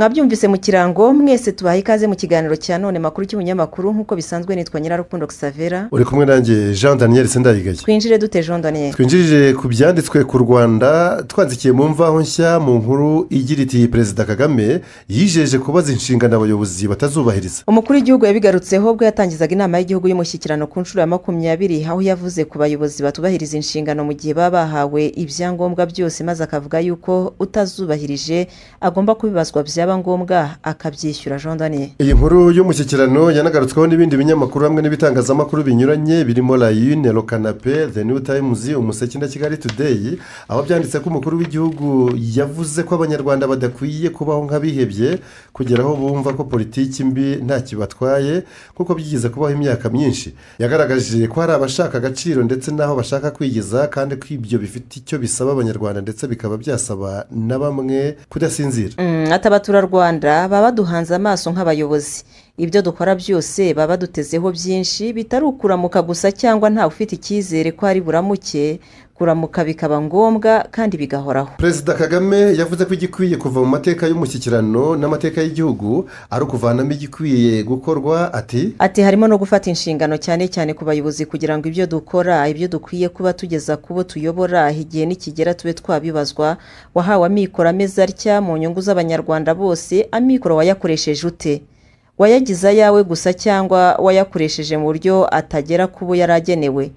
Mwabyumvise mu kirango, mwese tubaha ikaze mu kiganiro cya none makuru cy'umunyamakuru. Nk'uko bisanzwe, nitwa Nyirarukundo Xavera. Uri kumwe nanjye, Jean Daniel Sendayigaya. Twinjire dute, Jean Daniel? Twinjirije ku byanditswe ku Rwanda, twandikiye mu Mvaho Nshya, mu nkuru igira iti: "Perezida Kagame yijeje kubaza inshingano abayobozi batazubahiriza." Umukuru w'igihugu yabigarutseho ubwo yatangizaga Inama y'Igihugu y'Umushyikirano ku nshuro ya 20, aho yavuze ku bayobozi batubahiriza inshingano mu gihe baba bahawe ibyangombwa byose, maze akavuga yuko utazubahirije agomba kubibazwa, byaba ngombwa akabyishyura. Jean Daniel? Iyi nkuru y'umushyikirano yanagarutsweho n'ibindi binyamakuru hamwe n'ibitangazamakuru binyuranye birimo La Une, Le Canapé, The New Times, Umuseke na Kigali Today, aho byanditse ko umukuru w'igihugu yavuze ko Abanyarwanda badakwiye kubaho nk'abihebye kugera aho bumva ko politiki mbi nta kibatwaye, kuko byigeze kubaho imyaka myinshi. Yagaragaje ko hari abashaka agaciro ndetse n'aho bashaka kwigeza, kandi ko ibyo bifite icyo bisaba Abanyarwanda, ndetse bikaba byasaba na bamwe kudasinzira. Ati: "Abaturarwanda baba baduhanze amaso nk'abayobozi. Ibyo dukora byose baba badutezeho byinshi, bitari ukuramuka gusa, cyangwa ntawe ufite icyizere ko ari buramuke. Kuramuka bikaba ngombwa kandi bigahoraho." Perezida Kagame yavuze ko igikwiye kuva mu mateka y'umushyikirano n'amateka y'igihugu ari ukuvanamo igikwiye gukorwa. Ati: Ati: "Harimo no gufata inshingano, cyane cyane ku bayobozi, kugira ngo ibyo dukora, ibyo dukwiye kuba tugeza ku bo tuyobora, igihe nikigera tube twabibazwa. Wahawe amikoro ameze atya mu nyungu z'Abanyarwanda bose, amikoro wayakoresheje ute? Wayagize ayawe gusa cyangwa wayakoresheje mu buryo atagera ku bo yari agenewe?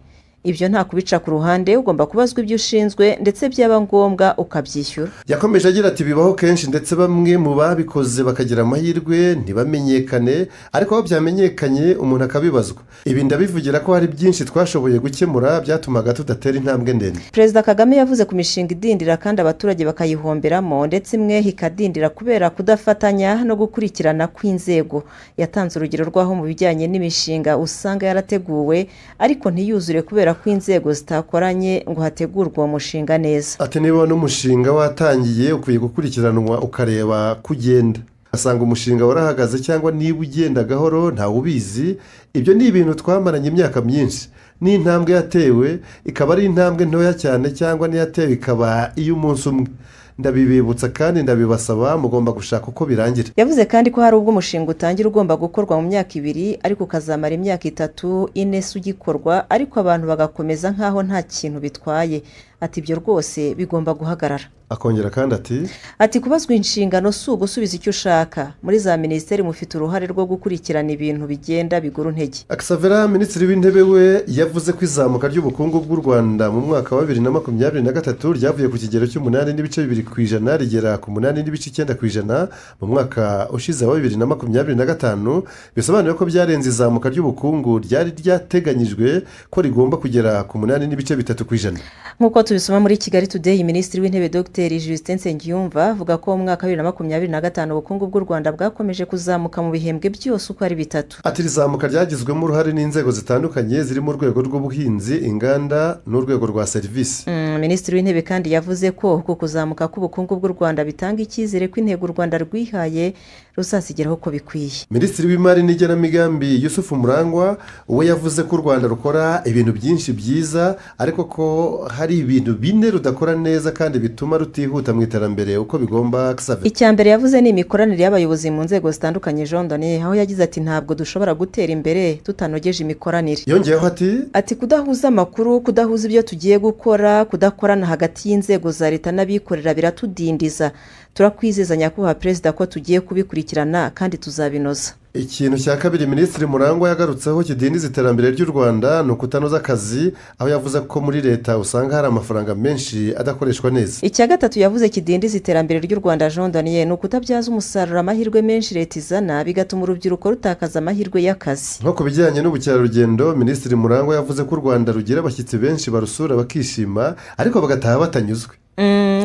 Ibyo nta kubica ku ruhande, ugomba kubazwa ibyo ushinzwe, ndetse byaba ngombwa ukabyishyura." Yakomeje agira ati: "Bibaho kenshi, ndetse bamwe mu babikoze bakagira amahirwe ntibamenyekane, ariko aho byamenyekanye umuntu akabibazwa. Ibi ndabivugira ko hari byinshi twashoboye gukemura byatumaga tudatera intambwe ndende." Perezida Kagame yavuze ku mishinga idindira kandi abaturage bakayihomberamo, ndetse imwe ikadindira kubera kudafatanya no gukurikirana kw'inzego. Yatanze urugero rw'aho mu bijyanye n'imishinga usanga yarateguwe ariko ntiyuzure kubera ko inzego zitakoranye ngo hategurwe uwo mushinga neza. Ati: "Niba n'umushinga watangiye, ukwiye gukurikiranwa, ukareba ko ugenda. Ugasanga umushinga warahagaze, cyangwa niba ugenda gahoro ntawe ubizi. Ibyo ni ibintu twamaranye imyaka myinshi, n'intambwe yatewe ikaba ari intambwe ntoya cyane, cyangwa n'iyatewe ikaba iy'umunsi umwe. Ndabibibutsa kandi ndabibasaba, mugomba gushaka uko birangira." Yavuze kandi ko hari ubwo umushinga utangira ugomba gukorwa mu myaka 2, ariko ukazamara imyaka 3, 4 se ugikorwa, ariko abantu bagakomeza nk'aho nta kintu bitwaye. Ati: "Ibyo rwose bigomba guhagarara." Akongera kandi ati: Ati: "Kubazwa inshingano si ugusubiza icyo ushaka. Muri za minisiteri mufite uruhare rwo gukurikirana ibintu bigenda bigura intege." Xavera, Minisitiri w'Intebe we yavuze ko izamuka ry'ubukungu bw'u Rwanda mu mwaka wa 2023 ryavuye ku kigero cy'8.2% rigera ku 8.9% mu mwaka ushize wa 2025, bisobanuye ko byarenze izamuka ry'ubukungu ryari ryateganyijwe ko rigomba kugera ku 8.3%. Nk'uko tubisoma muri Kigali Today, Minisitiri w'Intebe Dr Justin Nsengiyumva avuga ko mu mwaka wa 2025 ubukungu bw'u Rwanda bwakomeje kuzamuka mu bihembwe byose uko ari bitatu. Ati: "Iri zamuka ryagizwemo uruhare n'inzego zitandukanye zirimo urwego rw'ubuhinzi, inganda n'urwego rwa serivisi." Minisitiri w'Intebe kandi yavuze ko uku kuzamuka k'ubukungu bw'u Rwanda bitanga icyizere ko intego u Rwanda rwihaye ruzazigeraho uko bikwiye. Minisitiri w'Imari n'Igenamigambi, Yusufu Murangwa, we yavuze ko u Rwanda rukora ibintu byinshi byiza, ariko ko hari ibintu bine rudakora neza kandi bituma rutihuta mu iterambere uko bigomba. Xavier? Icya mbere yavuze ni imikoranire y'abayobozi mu nzego zitandukanye, Jean Daniel, aho yagize ati: "Ntabwo dushobora gutera imbere tutanogeje imikoranire." Yongeyeho ati: Ati: "Kudahuza amakuru, kudahuza ibyo tugiye gukora, kudakorana hagati y'inzego za leta n'abikorera biratudindiza. Turakwizeza, Nyakubahwa Perezida, ko tugiye kubikurikirana kandi tuzabinoza." Ikintu cya kabiri Minisitiri Murangwa yagarutseho kidindiza iterambere ry'u Rwanda ni ukutanoza akazi, aho yavuze ko muri leta usanga hari amafaranga menshi adakoreshwa neza. Icya gatatu yavuze kidindiza iterambere ry'u Rwanda, Jean Daniel, ni ukutabyaza umusaruro amahirwe menshi leta izana, bigatuma urubyiruko rutakaza amahirwe y'akazi. Nko ku bijyanye n'ubukerarugendo, Minisitiri Murangwa yavuze ko u Rwanda rugira abashyitsi benshi barusura bakishima, ariko bagataha batanyuzwe.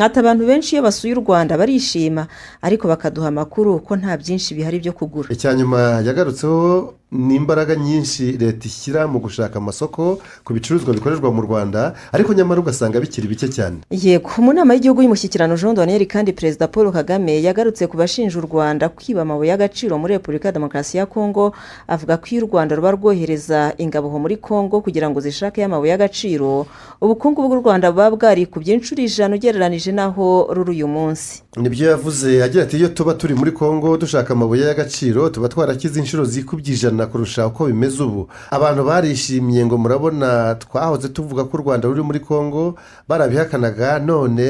Ati: "Abantu benshi iyo basuye u Rwanda barishima, ariko bakaduha amakuru ko nta byinshi bihari byo kugura." Icya nyuma yagarutseho Ni imbaraga nyinshi leta ishyira mu gushaka amasoko ku bicuruzwa bikorerwa mu Rwanda, ariko nyamara ugasanga bikiri bike cyane. Yego, mu nama y'igihugu y'umushyikirano Jean Daniel kandi Perezida Paul Kagame yagarutse ku bashinja u Rwanda kwiba amabuye y'agaciro muri Repubulika ya Demokarasi ya Kongo, avuga ko iyo u Rwanda ruba rwohereza ingabo muri Kongo kugira ngo zishake amabuye y'agaciro, ubukungu bw'u Rwanda buba bwarikubye inshuro 100 ugereranije n'aho ruri uyu munsi. Nibyo yavuze agira ati: iyo tuba turi muri Kongo dushaka amabuye y'agaciro tuba twarakize inshuro zikubye 100 kurusha uko bimeze ubu. Abantu barishimye ngo murabona twahoze tuvuga ko u Rwanda ruri muri Kongo, barabihakanaga, none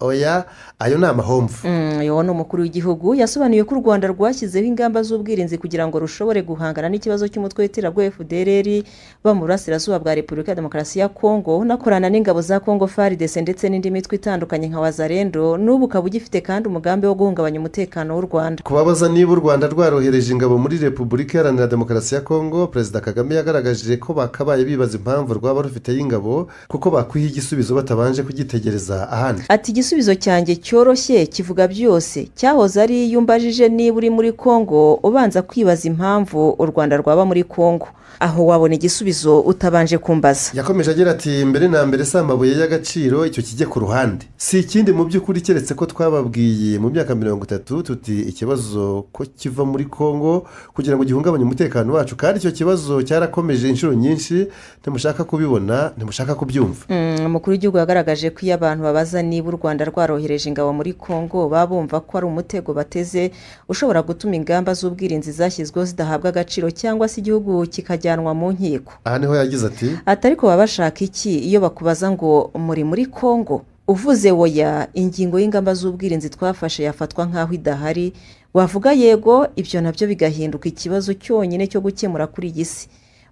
oya, ayo ni amahomvu. Uyu ni umukuru w'igihugu yasobanuye ko u Rwanda rwashyizeho ingamba z'ubwirinzi kugira ngo rushobore guhangana n'ikibazo cy'umutwe w'iterabwoba FDLR ba mu burasirazuba bwa Repubulika ya Demokarasi ya Kongo, unakorana n'ingabo za Kongo FARDC ndetse n'indi mitwe itandukanye nka Wazalendo, n'ubu ukaba ugifite kandi umugambi wo guhungabanya umutekano w'u Rwanda. Kubabaza niba u Rwanda rwarohereje ingabo muri Repubulika Iharanira Demokarasi ya Kongo, Perezida Kagame yagaragaje ko bakabaye bibaza impamvu rwaba rufiteyo ingabo, kuko bakwiha igisubizo batabanje kugitegereza ahandi. Ati: igisubizo cyanjye cyoroshye kivuga byose, cyahoze ari iyo umbajije niba uri muri Kongo ubanza kwibaza impamvu u Rwanda rwaba muri Kongo, aho wabona igisubizo utabanje kumbaza. Yakomeje agira ati: mbere na mbere si amabuye y'agaciro, icyo kijye ku ruhande, si ikindi mu by'ukuri keretse ko twababwiye mu myaka 30 tuti ikibazo ko kiva muri Kongo kugira ngo gihungabanye umutekano wacu, kandi icyo kibazo cyarakomeje inshuro nyinshi, ntimushaka kubibona, ntimushaka kubyumva. Umukuru w'igihugu yagaragaje ko iyo abantu babaza niba u Rwanda rwarohereje ingabo muri Kongo baba bumva ko ari umutego bateze ushobora gutuma ingamba z'ubwirinzi zashyizweho zidahabwa agaciro cyangwa se igihugu kikajyanwa mu nkiko. Aha niho yagize ati: ariko baba bashaka iki iyo bakubaza ngo muri muri Kongo? Uvuze woya, ingingo y'ingamba z'ubwirinzi twafashe yafatwa nk'aho idahari, wavuga yego ibyo nabyo bigahinduka ikibazo cyonyine cyo gukemura kuri iyi si.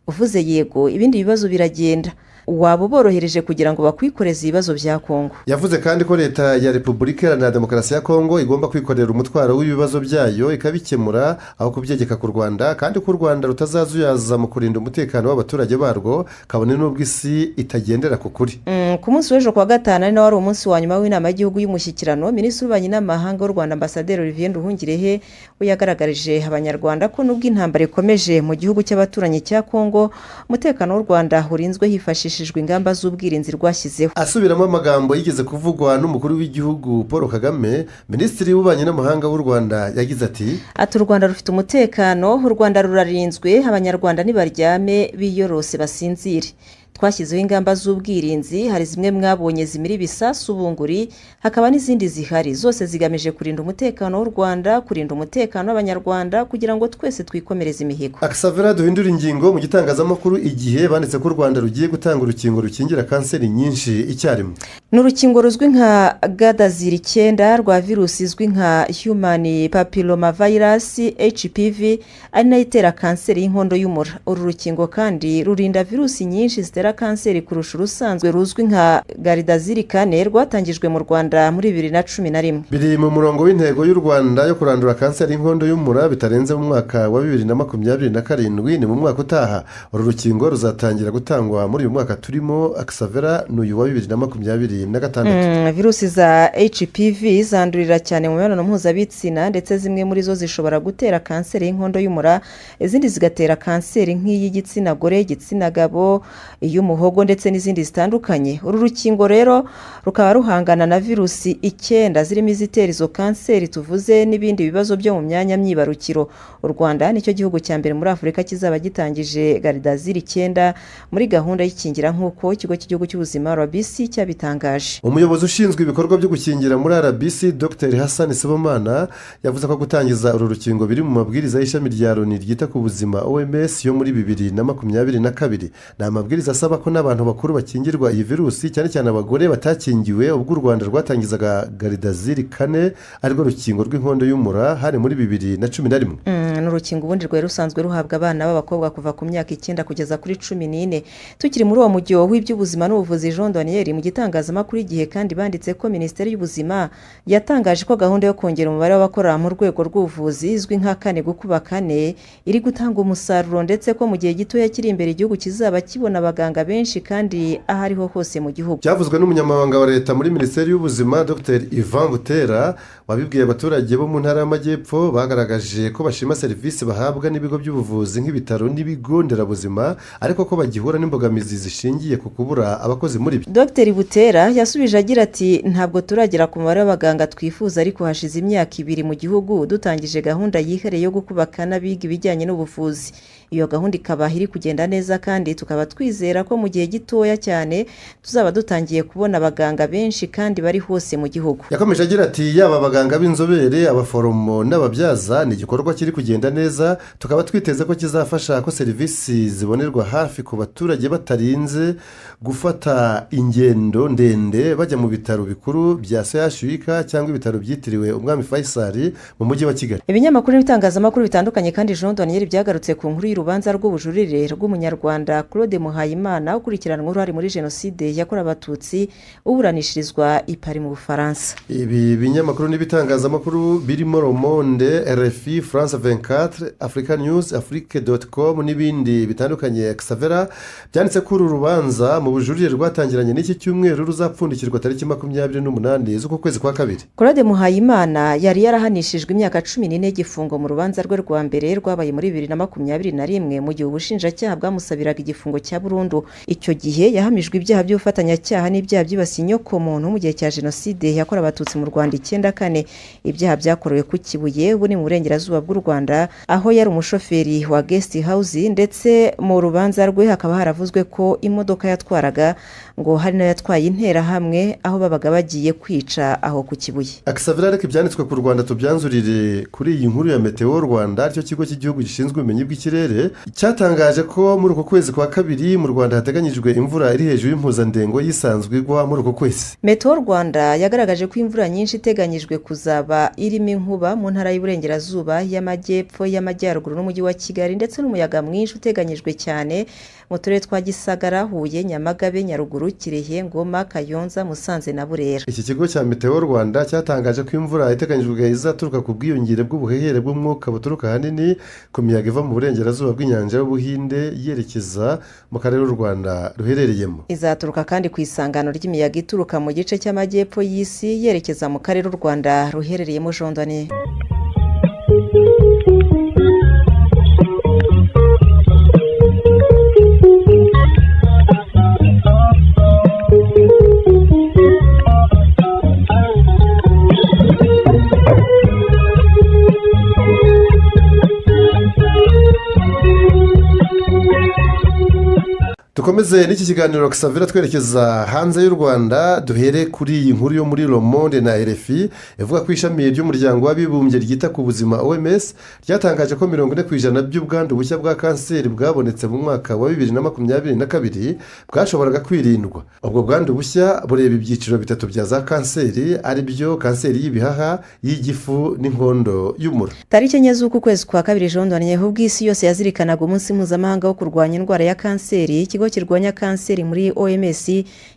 Uvuze yego ibindi bibazo biragenda, waba uborohereje kugira ngo bakwikoreze ibibazo bya Kongo. Yavuze kandi ko leta ya Repubulika Iharanira Demokarasi ya Kongo igomba kwikorera umutwaro w'ibibazo byayo ikabikemura aho kubyegeka ku Rwanda, kandi ko u Rwanda rutazazuyaza mu kurinda umutekano w'abaturage barwo, kabone n'ubwo isi itagendera ku kuri. Ku munsi w'ejo kuwa gatanu ari nawo wari umunsi wa nyuma w'inama y'igihugu y'umushyikirano, Minisitiri w'Ububanyi n'Amahanga w'u Rwanda Ambasaderi Olivier Nduhungirehe we yagaragarije Abanyarwanda ko nubwo intambara ikomeje mu gihugu cy'abaturanyi cya Kongo, umutekano w'u Rwanda urinzwe hifashishijwe ingamba z'ubwirinzi rwashyizeho. Asubiramo amagambo yigeze kuvugwa n'umukuru w'igihugu Paul Kagame, Minisitiri w'Ububanyi n'Amahanga w'u Rwanda yagize ati: u Rwanda rufite umutekano, u Rwanda rurarinzwe, Abanyarwanda nibaryame biyorose basinzire. Twashyizeho ingamba z'ubwirinzi, hari zimwe mwabonye zimira ibisasu bunguri, hakaba n'izindi zihari, zose zigamije kurinda umutekano w'u Rwanda, kurinda umutekano w'Abanyarwanda kugira ngo twese twikomereze imihigo. Akasavera duhindura ingingo. Mu gitangazamakuru Igihe banditse ko u Rwanda rugiye gutanga urukingo rukingira kanseri nyinshi icyarimwe. Ni urukingo ruzwi nka Gardasil 9 rwa virusi izwi nka Human Papillomavirus HPV, ari nayo itera kanseri y'inkondo y'umura. Uru rukingo kandi rurinda virusi nyinshi zitera kanseri kurusha urusanzwe ruzwi nka Gardasil 4 rwatangijwe mu Rwanda muri 2011. Biri mu murongo w'intego y'u Rwanda yo kurandura kanseri y'inkondo y'umura bitarenze mu mwaka wa 2027, ni mu mwaka utaha. Uru rukingo ruzatangira gutangwa muri uyu mwaka turimo, Akasavera ni uyu wa 2026. Virusi za HPV zandurira cyane mu mibonano mpuzabitsina, ndetse zimwe muri zo zishobora gutera kanseri y'inkondo y'umura, izindi zigatera kanseri nk'iy'igitsina gore, igitsina gabo, iy'umuhogo ndetse n'izindi zitandukanye. Uru rukingo rero rukaba ruhangana na virusi 9 zirimo izitera izo kanseri tuvuze n'ibindi bibazo byo mu myanya myibarukiro. U Rwanda nicyo gihugu cya mbere muri Afurika kizaba gitangije Gardasil 9 muri gahunda y'ikingira nk'uko ikigo cy'igihugu cy'ubuzima RBC cyabitangaje. Umuyobozi ushinzwe ibikorwa byo gukingira muri RBC Dr Hassan Sibomana yavuze ko gutangiza uru rukingo biri mu mabwiriza y'ishami rya Loni ryita ku buzima OMS yo muri 2022. Ni amabwiriza asaba ko n'abantu bakuru bakingirwa iyi virusi, cyane cyane abagore batakingiwe ubwo u Rwanda rwatangizaga Gardasil 4 arirwo rukingo rw'inkondo y'umura, hari muri 2011. Ni urukingo ubundi rwari rusanzwe ruhabwa abana b'abakobwa kuva ku myaka 9 kugeza kuri 14. Tukiri muri uwo mujyo w'iby'ubuzima n'ubuvuzi, Jean Daniel, mu gitangazamakuru Igihe kandi banditse ko Minisiteri y'Ubuzima yatangaje ko gahunda yo kongera umubare w'abakora mu rwego rw'ubuvuzi izwi nka 4 gukuba 4 iri gutanga umusaruro, ndetse ko mu gihe gitoya kiri imbere igihugu kizaba kibona abaganga abaganga benshi kandi aho ariho hose mu gihugu. Byavuzwe n'umunyamabanga wa leta muri Minisiteri y'Ubuzima Dr Ivan Butera, wabibwiye abaturage bo mu ntara y'Amajyepfo bagaragaje ko bashima serivisi bahabwa n'ibigo by'ubuvuzi nk'ibitaro n'ibigo nderabuzima, ariko ko bagihura n'imbogamizi zishingiye ku kubura abakozi muri byo. Dr Butera yasubije agira ati ntabwo turagera ku mubare w'abaganga twifuza, ariko hashize imyaka 2 mu gihugu dutangije gahunda yihariye yo gukubaka n'abiga ibijyanye n'ubuvuzi. Iyo gahunda ikaba iri kugenda neza kandi tukaba twizera ko mu gihe gitoya cyane tuzaba dutangiye kubona abaganga benshi kandi bari hose mu gihugu. Yakomeje agira ati yaba abaganga b'inzobere, abaforomo n'ababyaza, ni igikorwa kiri kugenda neza, tukaba twiteze ko kizafasha ko serivisi zibonerwa hafi ku baturage batarinze gufata ingendo ndende bajya mu bitaro bikuru bya CHUK cyangwa ibitaro byitiriwe Umwami Faisal mu mujyi wa Kigali. Ibinyamakuru n'ibitangazamakuru bitandukanye kandi Jean Daniel byagarutse ku nkuru y'urubanza rw'ubujurire rw'umunyarwanda Claude Muhayimana ukurikiranwe uruhare muri jenoside yakorewe Abatutsi uburanishirizwa i Paris mu Bufaransa. Ibi binyamakuru n'ibitangazamakuru birimo Le Monde, RFI, France 24, Africa News, Afrique.com n'ibindi bitandukanye Xavera byanditse ko uru rubanza mu bujurire rwatangiranye n'iki cyumweru ruzapfundikirwa tariki 28 z'uku kwezi kwa kabiri. Claude Muhayimana yari yarahanishijwe imyaka 14 y'igifungo mu rubanza rwe rwa mbere rwabaye muri 2021 mu gihe ubushinjacyaha bwamusabiraga igifungo cya burundu. Icyo gihe yahamijwe ibyaha by'ubufatanyacyaha n'ibyaha byibasiye inyokomuntu mu gihe cya jenoside yakorewe Abatutsi mu Rwanda 94. Ibyaha byakorewe ku Kibuye, ubu ni mu burengerazuba bw'u Rwanda, aho yari umushoferi wa guest house, ndetse mu rubanza rwe hakaba haravuzwe ko imodoka yatwaraga ngo hari nayo yatwaye interahamwe aho babaga bagiye kwica aho ku Kibuye. Xavera, reka ibyanditswe ku Rwanda tubyanzurire kuri iyi nkuru ya Meteo Rwanda, aricyo kigo cy'igihugu gishinzwe ubumenyi bw'ikirere cyatangaje ko muri uku kwezi kwa kabiri mu Rwanda hateganyijwe imvura iri hejuru y'impuzandengo yisanzwe igwa muri uku kwezi. Meteo Rwanda yagaragaje ko imvura nyinshi iteganyijwe kuzaba irimo inkuba mu ntara y'Iburengerazuba, y'Amajyepfo, y'Amajyaruguru n'umujyi wa Kigali, ndetse n'umuyaga mwinshi uteganyijwe cyane mu turere twa Gisagara, Huye, Nyamagabe, Nyaruguru, Kirehe, Ngoma, Kayonza, Musanze na Burera. Iki kigo cya Meteo Rwanda cyatangaje ko imvura iteganyijwe izaturuka ku bwiyongere bw'ubuhehere bw'umwuka buturuka ahanini ku miyaga iva mu burengerazuba bw'inyanja y'Ubuhinde yerekeza mu karere u Rwanda ruherereyemo. Izaturuka kandi ku isangano ry'imiyaga ituruka mu gice cy'amajyepfo y'isi yerekeza mu karere u Rwanda ruherereyemo. Jean Daniel. Dukomeze n'iki kiganiro Xavera twerekeza hanze y'u Rwanda, duhere kuri iyi nkuru yo muri Le Monde na RFI ivuga ko ishami ry'umuryango w'abibumbye ryita ku buzima OMS ryatangaje ko 40% by'ubwandu bushya bwa kanseri bwabonetse mu mwaka wa 2022 bwashoboraga kwirindwa. Ubwo bwandu bushya bureba ibyiciro bitatu bya za kanseri, ari byo kanseri y'ibihaha, y'igifu n'inkondo y'umura. Tariki 4 z'uku kwezi kwa kabiri Jean Daniel, ubw'isi yose yazirikanaga umunsi mpuzamahanga wo kurwanya indwara ya kanseri. Ikigo kirwanya kanseri muri OMS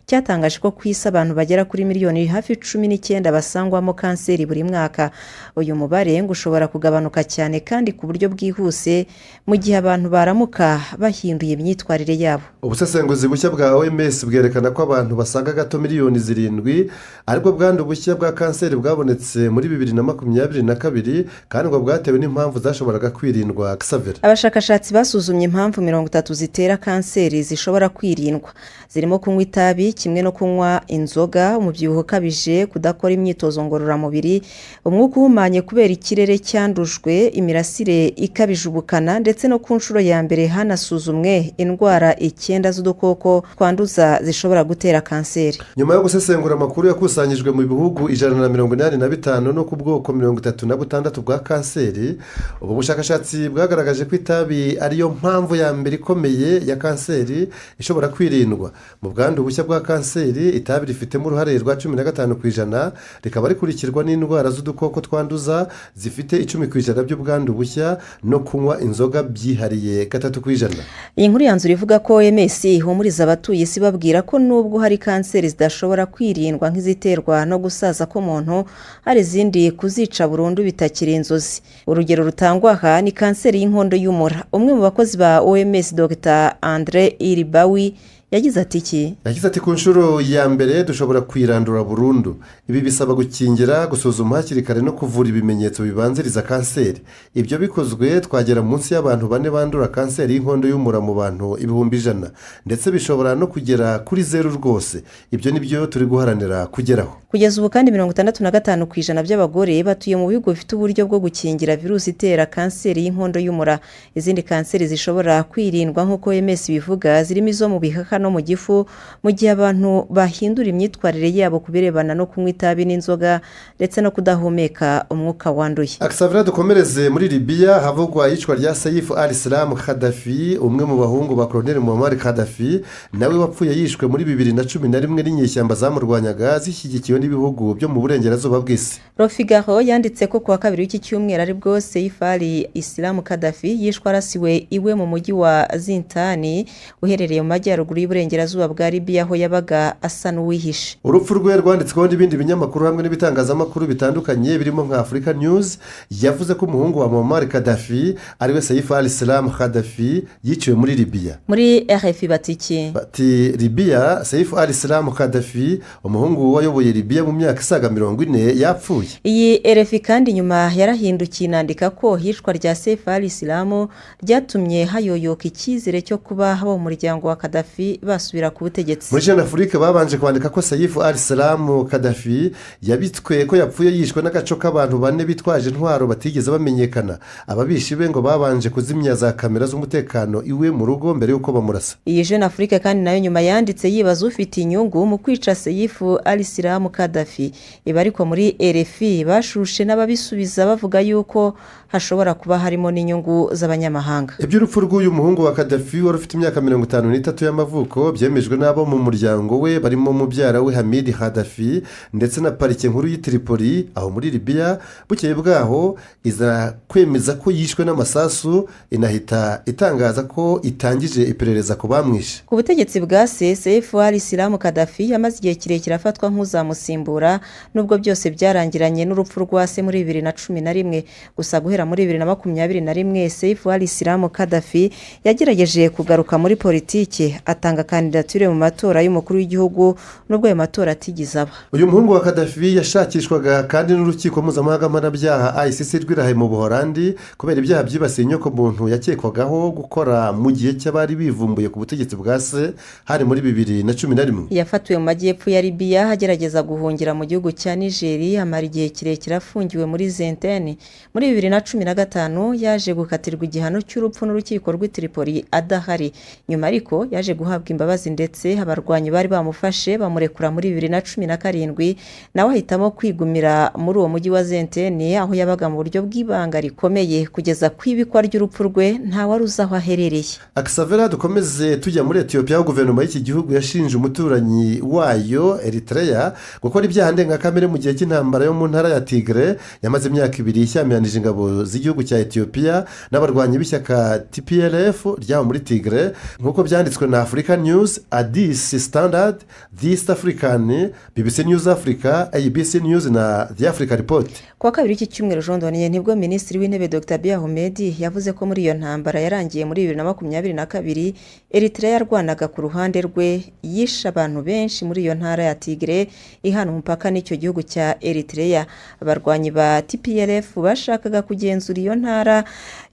cyatangaje ko ku isi abantu bagera kuri miliyoni hafi 19 basangwamo kanseri buri mwaka. Uyu mubare ngo ushobora kugabanuka cyane kandi ku buryo bwihuse mu gihe abantu baramuka bahinduye imyitwarire yabo. Ubusesenguzi bushya bwa OMS bwerekana ko abantu basaga gato miliyoni 7 aribwo bwandu bushya bwa kanseri bwabonetse muri 2022 kandi ngo bwatewe n'impamvu zashoboraga kwirindwa. Xavera. Abashakashatsi basuzumye impamvu 30 zitera kanseri zishobora kwirindwa, zirimo kunywa itabi kimwe no kunywa inzoga, umubyibuho ukabije, kudakora imyitozo ngororamubiri, umwuka uhumanye kubera ikirere cyandujwe, imirasire ikabije ubukana, ndetse no ku nshuro ya mbere hanasuzumwe indwara 9 z'udukoko twanduza zishobora gutera kanseri. Nyuma yo gusesengura amakuru yakusanyijwe mu bihugu 185 no ku bwoko 36 bwa kanseri, ubu bushakashatsi bwagaragaje ko itabi ariyo mpamvu ya mbere ikomeye ya kanseri ishobora kwirindwa. Mu bwandu bushya bwa kanseri itabi rifitemo uruhare rwa 15%, rikaba rikurikirwa n'indwara z'udukoko twanduza zifite 10% by'ubwandu bushya no kunywa inzoga byihariye 3%. Iyi nkuru yanzura ivuga ko OMS ihumuriza abatuye isi babwira ko nubwo hari kanseri zidashobora kwirindwa nk'iziterwa no gusaza k'umuntu, hari izindi kuzica burundu bitakiri inzozi. Urugero rutangwa aha ni kanseri y'inkondo y'umura. Umwe mu bakozi ba OMS Dr Andre Iribawi Yagize ati iki? Yagize ati ku nshuro ya mbere dushobora kuyirandura burundu. Ibi bisaba gukingira, gusuzuma hakiri kare no kuvura ibimenyetso bibanziriza kanseri. Ibyo bikozwe twagera munsi y'abantu 4 bandura kanseri y'inkondo y'umura mu bantu 100,000, ndetse bishobora no kugera kuri 0 rwose. Ibyo nibyo turi guharanira kugeraho. Kugeza ubu kandi 65% by'abagore batuye mu bihugu bifite uburyo bwo gukingira virusi itera kanseri y'inkondo y'umura. Izindi kanseri zishobora kwirindwa nk'uko OMS bivuga zirimo izo mu bihaha no mu gifu, mu gihe abantu bahindura imyitwarire yabo ku birebana no kunywa itabi n'inzoga ndetse no kudahumeka umwuka wanduye. Akisavira, dukomereze muri Libya havugwa iyicwa rya Saif al-Islam Gaddafi, umwe mu bahungu ba Colonel Muammar Gaddafi, nawe wapfuye yishwe muri 2011 n'inyeshyamba zamurwanyaga zishyigikiwe n'ibihugu byo mu burengerazuba bw'isi. Le Figaro yanditse ko kuwa kabiri w'iki cyumweru aribwo Saif al-Islam Gaddafi yishwe arasiwe iwe mu mujyi wa Zintani uherereye mu majyaruguru y'uburengerazuba bwa Libya, aho yabaga asa n'uwihishe. Urupfu rwe rwanditsweho n'ibindi binyamakuru hamwe n'ibitangazamakuru bitandukanye birimo nka Africa News, yavuze ko umuhungu wa Muammar Gaddafi ariwe Saif al-Islam Gaddafi yiciwe muri Libya. Muri RFI bati iki? Bati Libya, Saif al-Islam Gaddafi, umuhungu wayoboye Libya mu myaka isaga 40 yapfuye. Iyi RFI kandi nyuma yarahindukiye inandika ko hicwa rya Saif al-Islam ryatumye hayoyoka icyizere cyo kuba abo mu muryango wa Gaddafi basubira ku butegetsi. Muri Jeune Afrique babanje kwandika ko Saif al-Islam Gaddafi yabitswe ko yapfuye yishwe n'agaco k'abantu 4 bitwaje intwaro batigeze bamenyekana. Ababishi be ngo babanje kuzimya za kamera z'umutekano iwe mu rugo mbere y'uko bamurasa. Iyi Jeune Afrique kandi nayo nyuma yanditse yibaza ufite inyungu mu kwica Saif al-Islam Gaddafi. Ibi ariko muri RFI bashushe n'ababisubiza bavuga yuko hashobora kuba harimo n'inyungu z'abanyamahanga. Iby'urupfu rw'uyu muhungu wa Gaddafi wari ufite imyaka 53 y'amavuko byemejwe n'abo mu muryango we barimo mubyara we Hamid Gaddafi ndetse na parike nkuru y'i Tripoli aho muri Libya. Bukeye bwaho iza kwemeza ko yishwe n'amasasu, inahita itangaza ko itangije iperereza ku bamwishe. Ku butegetsi bwa se, Saif al-Islam Gaddafi yamaze igihe kirekire afatwa nk'uzamusimbura, nubwo byose byarangiranye n'urupfu rwa se muri 2011. Gusa guhera muri 2021 Saif al-Islam Gaddafi yagerageje kugaruka muri politiki, atanga kandidatire mu matora y'umukuru w'igihugu nubwo ayo matora atigeze aba. Uyu muhungu wa Gaddafi yashakishwaga kandi n'urukiko mpuzamahanga mpanabyaha ICC rw'Irahe mu Buholandi kubera ibyaha byibasiye inyokomuntu yakekwagaho gukora mu gihe cy'abari bivumbuye ku butegetsi bwa se, hari muri 2011. Yafatiwe mu majyepfo ya Libya agerageza guhungira mu gihugu cya Nigeria, amara igihe kirekire afungiwe muri Zentene. Muri 2015 yaje gukatirwa igihano cy'urupfu n'urukiko rw'i Tripoli adahari. Nyuma ariko yaje guhabwa imbabazi ndetse abarwanyi bari bamufashe bamurekura muri 2017, nawe ahitamo kwigumira muri uwo mujyi wa Zentene aho yabaga mu buryo bw'ibanga rikomeye kugeza ku ibikwa ry'urupfu rwe nta wari uzi aho aherereye. Akisavera, dukomeze tujya muri Ethiopia aho guverinoma y'iki gihugu yashinje umuturanyi wayo Eritrea gukora ibyaha ndengakamere mu gihe cy'intambara yo mu ntara ya Tigre yamaze imyaka 2 ishyamiranyije ingabo z'igihugu cya Ethiopia n'abarwanyi b'ishyaka TPLF ryabo muri Tigre, nk'uko byanditswe na Africa News, Addis Standard, The East African, BBC News Africa, ABC News na The Africa Report. Kuwa kabiri w'iki cyumweru jondoniye nibwo Minisitiri w'Intebe Dr. Abiy Ahmed yavuze ko muri iyo ntambara yarangiye muri 2022 Eritrea yarwanaga ku ruhande rwe, yishe abantu benshi muri iyo ntara ya Tigre ihana umupaka n'icyo gihugu cya Eritrea. Abarwanyi ba TPLF bashakaga kugenzura iyo ntara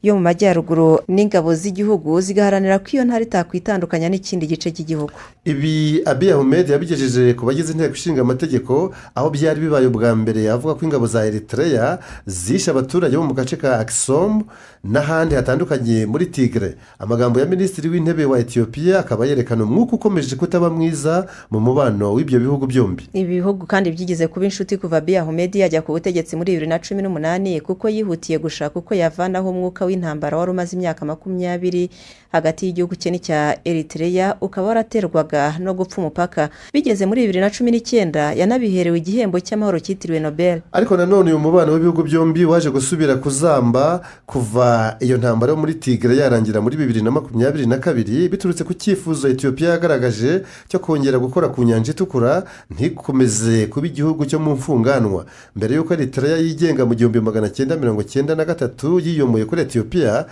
yo mu majyaruguru n'ingabo z'igihugu zigaharanira ko iyo ntara itakwitandukanya n'ikindi gice cy'igihugu. Ibi Abiy Ahmed yabigejeje ku bagize inteko ishinga amategeko, aho byari bibaye ubwa mbere avuga ko ingabo za Eritrea zishe abaturage bo mu gace ka Axum n'ahandi hatandukanye muri Tigre. Amagambo ya Minisitiri w'Intebe wa Ethiopia akaba yerekana umwuka ukomeje kutaba mwiza mu mubano w'ibyo bihugu byombi. Ibi bihugu kandi byigeze kuba inshuti kuva Abiy Ahmed yajya ku butegetsi muri 2018, kuko yihutiye gushaka uko yavanaho umwuka w'intambara wari umaze imyaka 20 hagati y'igihugu cye n'icya Eritrea, ukaba waraterwaga no gupfa umupaka. Bigeze muri 2019 yanabiherewe igihembo cy'amahoro cyitiriwe Nobel. Ariko nanone uyu mubano w'ibihugu byombi waje gusubira kuzamba kuva iyo ntambara yo muri Tigre yarangira muri 2022, biturutse ku cyifuzo Ethiopia yagaragaje cyo kongera gukora ku nyanja itukura ntikomeze kuba igihugu cyo mu mfunganwa. Mbere y'uko Eritrea yigenga mu 1993 yiyomoye kuri Ethiopia,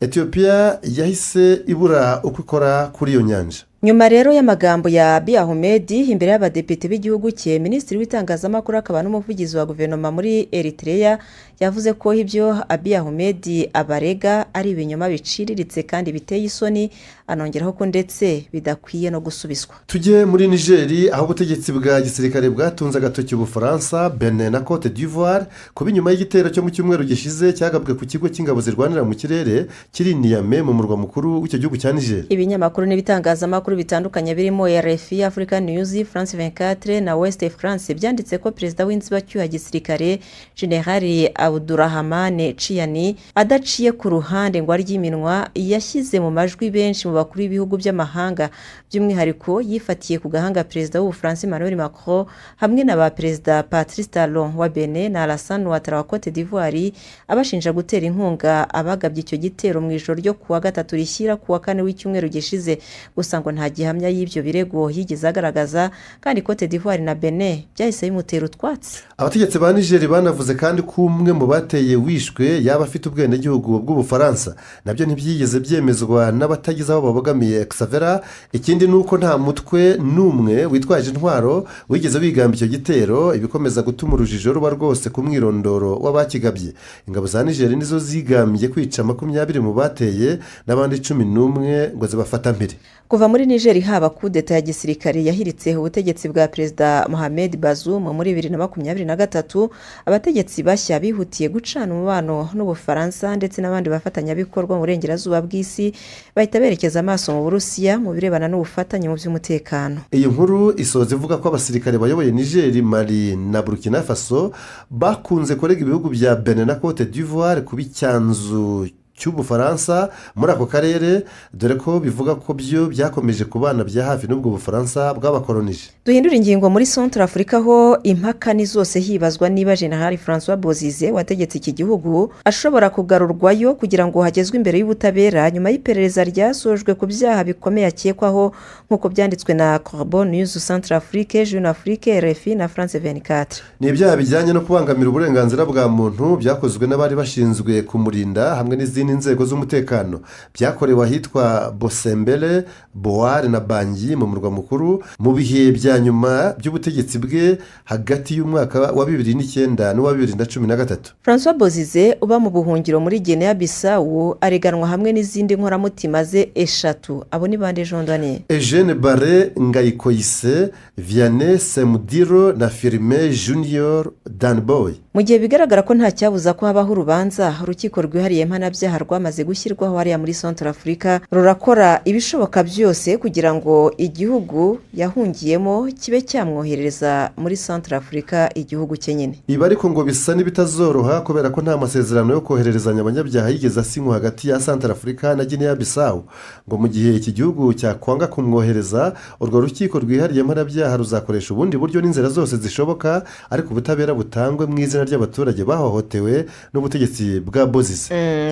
Ethiopia yahise ibura uko ikora kuri iyo nyanja. Nyuma rero y'amagambo ya Abiy Ahmed imbere y'abadepite b'igihugu cye, minisitiri w'itangazamakuru akaba n'umuvugizi wa guverinoma muri Eritrea yavuze ko ibyo Abiy Ahmed abarega ari ibinyoma biciriritse kandi biteye isoni, anongeraho ko ndetse bidakwiye no gusubizwa. Tujye muri Nigeri, aho ubutegetsi bwa gisirikare bwatunze agatoki Ubufaransa, Benin na Cote d'Ivoire kuba inyuma y'igitero cyo mu cyumweru gishize cyagabwe ku kigo cy'ingabo zirwanira mu kirere kiri Niamey mu murwa mukuru w'icyo gihugu cya Niger. Ibinyamakuru n'ibitangazamakuru bitandukanye birimo RFI, Africa News, France 24 na West France byanditse ko perezida w'inzibacyuho ya gisirikare General Abdurrahmane Tchiani adaciye ku ruhande ngo arye iminwa, yashyize mu majwi benshi mu bakuru b'ibihugu by'amahanga, by'umwihariko yifatiye ku gahanga perezida w'Ubufaransa Emmanuel Macron hamwe na ba perezida Patrice Talon wa Benin na Alassane Ouattara wa Cote d'Ivoire, abashinja gutera inkunga abagabye icyo gitero mu ijoro ryo kuwa gatatu rishyira kuwa kane w'icyumweru gishize. Gusa ngo nta gihamya y'ibyo birego yigeze agaragaza, kandi Cote d'Ivoire na Benin byahise bimutera utwatsi. Abategetsi ba Niger banavuze kandi ko umwe mu bateye wishwe yaba afite ubwenegihugu bw'Ubufaransa, nabyo ntibyigeze byemezwa n'abatagize aho babogamiye Xavera. Ikindi ni uko nta mutwe n'umwe witwaje intwaro wigeze wigamba icyo gitero, ibikomeza gutuma urujijo ruba rwose ku mwirondoro w'abakigabye. Ingabo za Niger nizo zigambye kwica 20 mu bateye n'abandi 11 ngo zibafata mpiri. Kuva muri Niger haba kudeta ya gisirikare yahiritse ubutegetsi bwa perezida Mohamed Bazoum muri 2023, abategetsi bashya bihutiye gucana umubano n'Ubufaransa ndetse n'abandi bafatanyabikorwa mu burengerazuba bw'isi, bahita berekeza amaso mu Burusiya mu birebana n'ubufatanye mu by'umutekano. Iyi nkuru isoza ivuga ko abasirikare bayoboye Niger, Mali na Burkina Faso bakunze kurega ibihugu bya Benin na Cote d'Ivoire kuba icyanzu cy'Ubufaransa muri ako karere, dore ko bivuga ko byo byakomeje kubana bya hafi n'ubwo Bufaransa bwabakoronije. Duhindura ingingo muri Centre Africa, ho impaka ni zose hibazwa niba General François Bozize wategetse iki gihugu ashobora kugarurwayo kugira ngo hagezwe imbere y'ubutabera nyuma y'iperereza ryasojwe ku byaha bikomeye akekwaho, nk'uko byanditswe na Corbeau News Centre Afrique, Jeune Afrique, RFI na France 24. Ni ibyaha bijyanye no kubangamira uburenganzira bwa muntu byakozwe n'abari bashinzwe kumurinda hamwe n'izindi inzego z'umutekano, byakorewe ahitwa Bosembele, Boare na Bangi mu murwa mukuru mu bihe bya nyuma by'ubutegetsi bwe hagati y'umwaka wa 2009 n'uwa 2013. François Bozize uba mu buhungiro muri Guinea Bissau areganwa hamwe n'izindi nkoramutima ze 3. Abo ni bande Jean-Daniel? Eugene Bare Ngayikoyise, Vianney Semudiro na Firme Junior Danboy. Mu gihe bigaragara ko nta cyabuza ko habaho urubanza, urukiko rwihariye mpanabyaha rwamaze gushyirwaho hariya muri Centre Africa rurakora ibishoboka byose kugira ngo igihugu yahungiyemo kibe cyamwoherereza muri Centre Africa igihugu cye nyine. Ibi ariko ngo bisa n'ibitazoroha kubera ko nta masezerano yo kohererezanya abanyabyaha yigeze asinywa hagati ya Centre Africa na Guinea Bissau. Ngo mu gihe iki gihugu cyakwanga kumwohereza, urwo rukiko rwihariye mpanabyaha ruzakoresha ubundi buryo n'inzira zose zishoboka, ariko ubutabera butangwe mu izina ry'abaturage bahohotewe n'ubutegetsi bwa Bozize.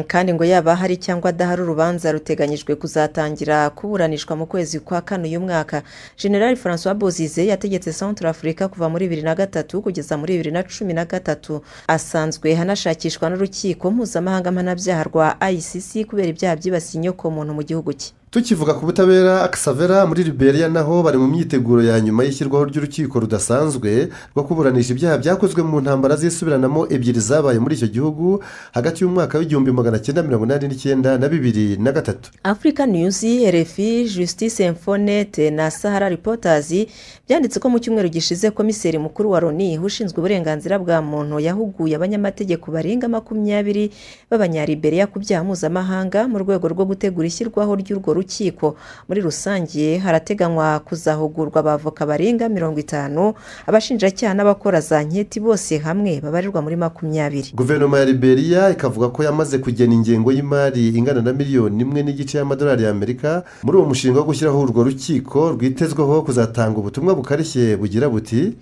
Kandi ngo yaba hari cyangwa adahari, urubanza ruteganyijwe kuzatangira kuburanishwa mu kwezi kwa kane uyu mwaka. General François Bozize yategetse Centre Africa kuva muri 2003 kugeza muri 2013. Asanzwe hanashakishwa n'urukiko mpuzamahanga mpanabyaha rwa ICC kubera ibyaha byibasiye inyokomuntu mu gihugu cye. Tukivuga ku butabera, Xavera muri Liberia naho bari mu myiteguro ya nyuma y'ishyirwaho ry'urukiko rudasanzwe rwo kuburanisha ibyaha byakozwe mu ntambara zisubiranamo 2 zabaye muri icyo gihugu hagati y'umwaka w'1989 na 2003. Africa News, RFI, Justice Infonet na Sahara Reporters byanditse ko mu cyumweru gishize komiseri mukuru wa Loni ushinzwe uburenganzira bwa muntu yahuguye abanyamategeko barenga 20 b'abanyaliberia ku byaha mpuzamahanga mu rwego rwo gutegura ishyirwaho ry'urwo rukiko. Muri rusange harateganywa kuzahugurwa abavoka barenga 50, abashinjacyaha n'abakora za nketi bose hamwe babarirwa muri 20. Guverinoma ya Liberia ikavuga ko yamaze kugena ingengo y'imari ingana na 1.5 miliyoni y'amadolari y'Amerika muri uwo mushinga wo gushyiraho urwo rukiko rwitezweho kuzatanga ubutumwa bukarishye bugira buti: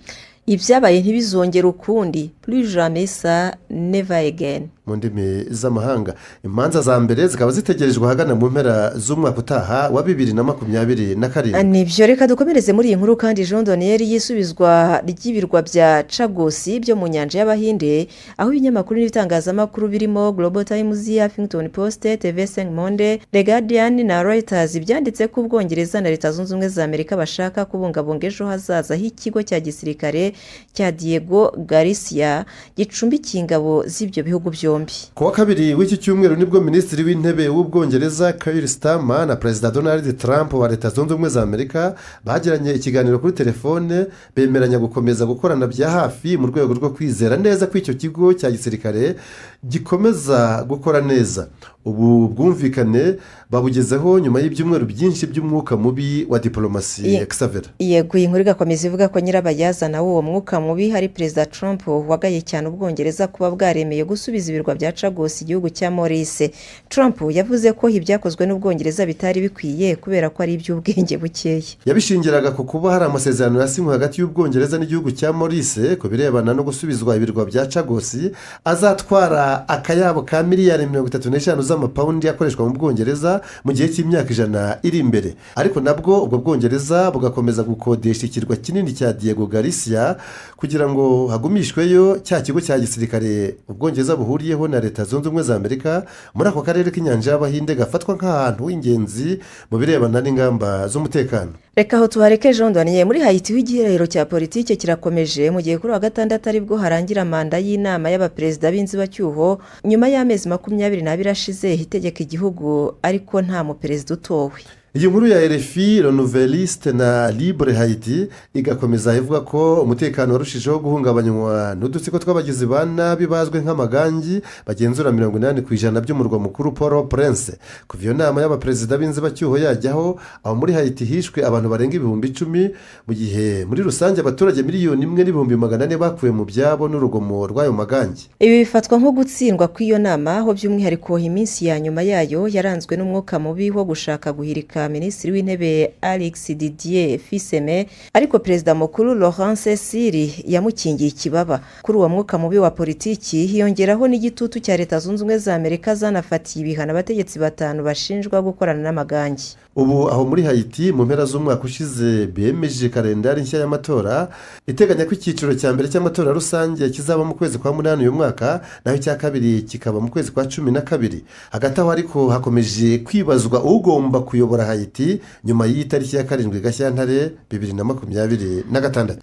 Ibyabaye ntibizongere ukundi, plus jamais ça, never again. Mu ndimi z'amahanga, imanza za mbere zikaba zitegerejwe ahagana mu mpera z'umwaka utaha wa 2027. Nibyo, reka dukomereze muri iyi nkuru kandi, Jean Daniel, y'isubizwa ry'ibirwa bya Chagos byo mu nyanja y'Abahinde, aho ibinyamakuru n'ibitangazamakuru birimo Global Times, Huffington Post, TV5 Monde, The Guardian na Reuters byanditse ko Ubwongereza na Leta Zunze Ubumwe za Amerika bashaka kubungabunga ejo hazaza h'ikigo cya gisirikare cya Diego Garcia gicumbikiye ingabo z'ibyo bihugu byombi. Ku wa kabiri w'iki cyumweru nibwo Minisitiri w'Intebe w'Ubwongereza Keir Starmer na Perezida Donald Trump wa Leta Zunze Ubumwe za Amerika bagiranye ikiganiro kuri telefone, bemeranya gukomeza gukorana bya hafi mu rwego rwo kwizera neza ko icyo kigo cya gisirikare gikomeza gukora neza. Ubu bwumvikane babugezeho nyuma y'ibyumweru byinshi by'umwuka mubi wa diporomasi. Xavera. Yego, iyi nkuru igakomeza ivuga ko nyirabayazana w'uwo mwuka mubi hari Perezida Trump, wagaye cyane Ubwongereza kuba bwaremeye gusubiza ibirwa bya Chagos igihugu cya Maurice. Trump yavuze ko ibyakozwe n'Ubwongereza bitari bikwiye kubera ko ari iby'ubwenge bukeya. Yabishingiraga ku kuba hari amasezerano yasinywe hagati y'Ubwongereza n'igihugu cya Maurice ku birebana no gusubizwa ibirwa bya Chagos, azatwara akayabo ka miliyari 35 z'amapawundi akoreshwa mu Bwongereza mu gihe cy'imyaka 100 iri imbere, ariko nabwo ubwo Bwongereza bugakomeza gukodesha ikirwa kinini cya Diego Garcia kugira ngo hagumishweyo cya kigo cya gisirikare Ubwongereza buhuriyeho na Leta Zunze Ubumwe za Amerika muri ako karere k'inyanja y'Abahinde gafatwa nk'ahantu h'ingenzi mu birebana n'ingamba z'umutekano. Reka aho tuhareke, Jean Daniel. Muri Hayiti igihirahiro cya politiki kirakomeje, mu gihe kuri wa gatandatu aribwo harangira manda y'inama y'abaperezida b'inzibacyuho, nyuma y'amezi 22 ashize itegeka igihugu ariko nta muperezida utowe. Iyi nkuru ya RFI, Le Nouvelliste na Libre Haiti igakomeza ivuga ko umutekano warushijeho guhungabanywa n'udutsiko tw'abagizi ba nabi bazwi nk'amagangi bagenzura 80% by'umurwa mukuru Port Prince. Kuva iyo nama y'abaperezida b'inzibacyuho yajyaho, aho muri Haiti hishwe abantu barenga 10,000, mu gihe muri rusange abaturage 1,400,000 bakuwe mu byabo n'urugomo rw'ayo magangi. Ibi bifatwa nko gutsindwa kw'iyo nama, aho by'umwihariko iminsi ya nyuma yayo yaranzwe n'umwuka mubi wo gushaka guhirika Minisitiri w'Intebe Alex Didier Fils-Aimé, ariko Perezida mukuru Laurent Cecile yamukingiye ikibaba. Kuri uwo mwuka mubi wa politiki hiyongeraho n'igitutu cya Leta Zunze Ubumwe za Amerika zanafatiye ibihano abategetsi batanu bashinjwa gukorana n'amagangi. Ubu aho muri Hayiti, mu mpera z'umwaka ushize bemeje kalendari nshya y'amatora iteganya ko icyiciro cya mbere cy'amatora rusange kizaba mu kwezi kwa munani uyu mwaka, naho icya kabiri kikaba mu kwezi kwa 12. Hagati aho ariko hakomeje kwibazwa ugomba kuyobora Hayiti nyuma y'iyi tariki ya 7 Gashyantare 2026.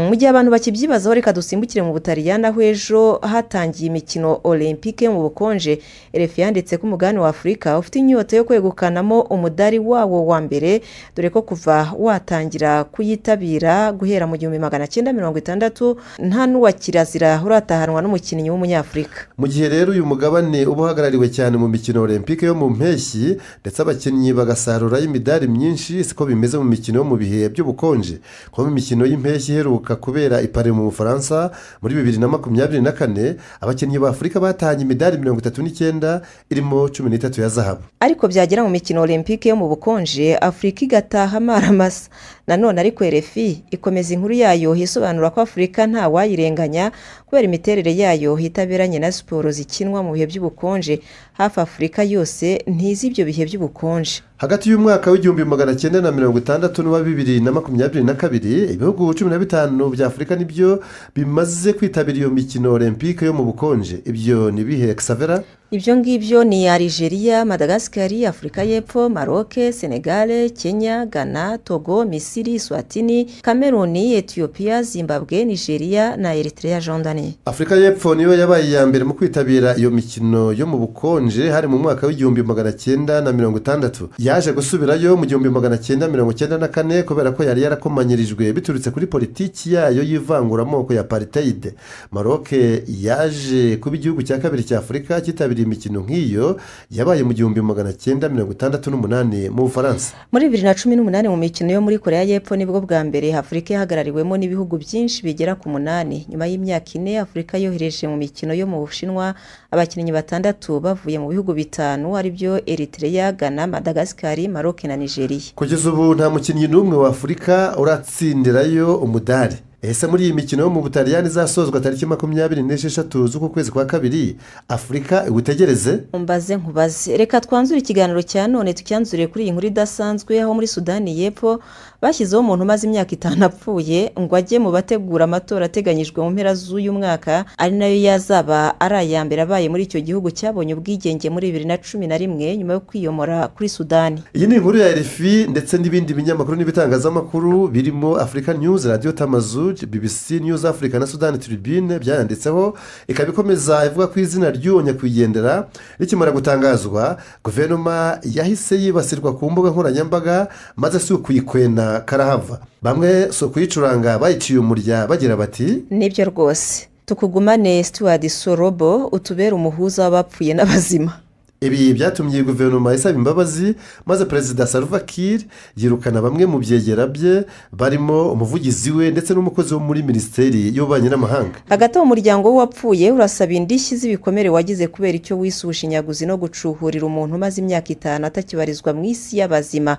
Mu gihe abantu bakibyibazaho, reka dusimbukire mu Butaliyani, aho ejo hatangiye imikino olympique mu bukonje. RFI yanditse ko umugabane wa Afurika ufite inyota yo kwegukanamo umudari wawo wa mbere, dore ko kuva watangira kuyitabira guhera mu 1960 nta n'uwa kirazira uratahanwa n'umukinnyi w'Umunyafurika. Mu gihe rero uyu mugabane uba uhagarariwe cyane mu mikino olympique yo mu mpeshyi, ndetse abakinnyi bagasarurayo imidari myinshi, siko bimeze mu mikino yo mu bihe by'ubukonje. Nko mu mikino y'impeshyi iheruka kubera i Paris mu Bufaransa muri 2024, abakinnyi ba Afurika batahanye imidari 39, irimo 13 ya zahabu. Ariko byagera mu mikino olympique yo mu bukonje, Afurika igataha amaramasa nanone. Ariko RFI ikomeza inkuru yayo isobanura ko Afurika nta wayirenganya kubera imiterere yayo itaberanye na siporo zikinwa mu bihe by'ubukonje. Hafi Afurika yose ntizi ibyo bihe by'ubukonje. Hagati y'umwaka w'1960 n'uwa 2022, ibihugu 15 bya Afurika nibyo bimaze kwitabira iyo mikino olympique yo mu bukonje. Ibyo ni bihe, Xavera? Ibyo ngibyo ni Algeria, Madagascar, Afurika y'Epfo, Maroc, Senegal, Kenya, Ghana, Togo, Misiri, Swatini, Cameroon, Ethiopia, Zimbabwe, Nigeria na Eritrea, Jordanie. Afurika y'Epfo niyo yabaye iya mbere mu kwitabira iyo mikino yo mu bukonje, hari mu mwaka w'1960. Yaje gusubirayo mu 1994 kubera ko yari yarakomanyirijwe biturutse kuri politiki yayo y'ivanguramoko ya apartheid. Maroc yaje kuba igihugu cya kabiri cya Afurika cyitabiriye imikino nk'iyo, yabaye mu 1968 mu Bufaransa. Muri 2018 mu mikino yo muri Korea y'Epfo nibwo bwa mbere Afurika yahagarariwemo n'ibihugu byinshi bigera ku munani. Nyuma y'imyaka 4, Afurika yohereje mu mikino yo mu Bushinwa abakinnyi batandatu bavuye mu bihugu bitanu, aribyo Eritrea, Ghana, Madagascar, Maroc na Nigeria. Kugeza ubu nta mukinnyi n'umwe wa Afurika uratsindirayo umudari. Ese muri iyi mikino yo mu Butaliyani izasozwa tariki 26 z'uku kwezi kwa kabiri, Afurika iwutegereze? Umbaze nkubaze. Reka twanzure ikiganiro cya none, tucyanzuriye kuri iyi nkuru idasanzwe, aho muri Sudani y'Epfo bashyizeho umuntu umaze imyaka 5 apfuye ngo ajye mu bategura amatora ateganyijwe mu mpera z'uyu mwaka, ari nayo yazaba ari aya mbere abaye muri icyo gihugu cyabonye ubwigenge muri 2011 nyuma yo kwiyomora kuri Sudani. Iyi ni inkuru ya RFI ndetse n'ibindi binyamakuru n'ibitangazamakuru birimo Africa News, Radio Tamazuj, BBC News Africa na Sudan Tribune byayanditseho. Ikaba ikomeza ivuga ko izina ry'uwo nyakwigendera rikimara gutangazwa, guverinoma yahise yibasirwa ku mbuga nkoranyambaga, maze si ukuyikwena karahava, bamwe si ukuyicuranga, bayiciye umurya bagira bati: "Nibyo rwose, tukugumane Stuart Sorobo, utubere umuhuza w'abapfuye n'abazima." Ibi byatumye iyi guverinoma isaba imbabazi, maze Perezida Salva Kiir yirukana bamwe mu byegera bye, barimo umuvugizi we ndetse n'umukozi wo muri Minisiteri y'Ububanyi n'Amahanga. Hagati aho, umuryango w'uwapfuye urasaba indishyi z'ibikomere wagize kubera icyo wise ubushinyaguzi no gucuhurira umuntu umaze imyaka 5 atakibarizwa mu isi y'abazima.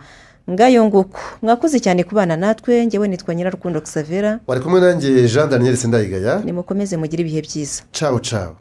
Ngayo nguko, mwakoze cyane kubana natwe. Ngewe nitwa Nyirarukundo Xavera. Wari kumwe nanjye Jean Daniel Sindayigaya. Nimukomeze mugire ibihe byiza. Cawu cawu.